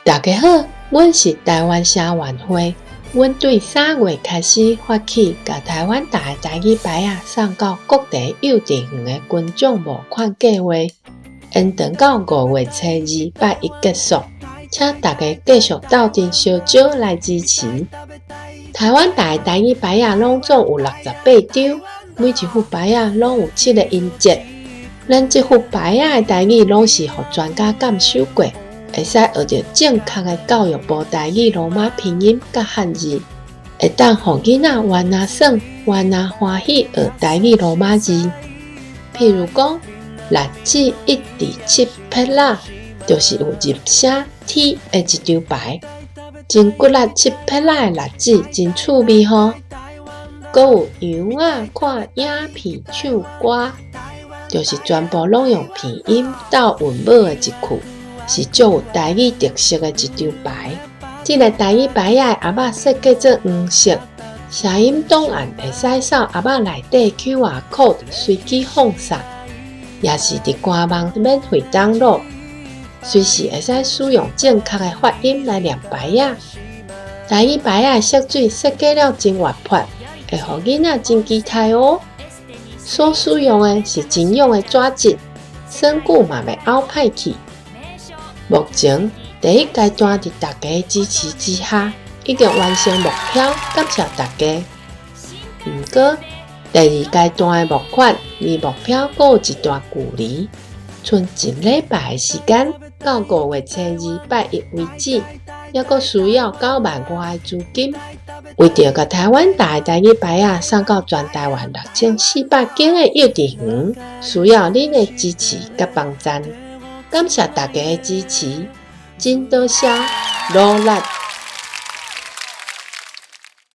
大家好，阮是台灣聲援會。阮對3月開始發起，共台灣大的台語牌仔送到各地幼稚園的群眾募款計劃，延長到5月初2拜一結束，請大家繼續鬥陣相招來支持。台灣大的台語牌仔攏總有68張，每一副牌仔攏有七个音節。咱這副牌仔的台語攏是予專家監修過，會使學著正確的教育部台語羅馬拼音佮漢字，會當予囡仔玩啊耍，玩啊歡喜學台語羅馬字。譬如講，栗子一直七撇仔，就是有入聲 T 的一張牌，真骨力七撇仔的栗子真趣味吼。閣有羊仔看影片唱歌，就是全部攏用片音鬥韻母的一句。是足有台語特色的一張牌。這个台語牌仔的盒仔設計做黃色，聲音檔案會使掃盒仔內底 QR code 隨機放送，也是佇官網免費 download，隨時會使使用正確的發音來念牌仔。台語牌仔的色水設計了真活潑，會予囡仔真期待哦。所使用的是真勇的紙質，耍久嘛袂漚歹去。目前第一階段佇大家的支持之下，已經完成目標，感謝大家。毋過第二階段的募款離目標閣有一段距離，賰一禮拜的時間，到5月初2拜一為止，猶閣需要9萬外的資金，為著共台灣大的台語牌仔送到全台灣6400間的幼稚園，需要恁的支持佮幫贊。感謝大家的支持，真多謝，努力。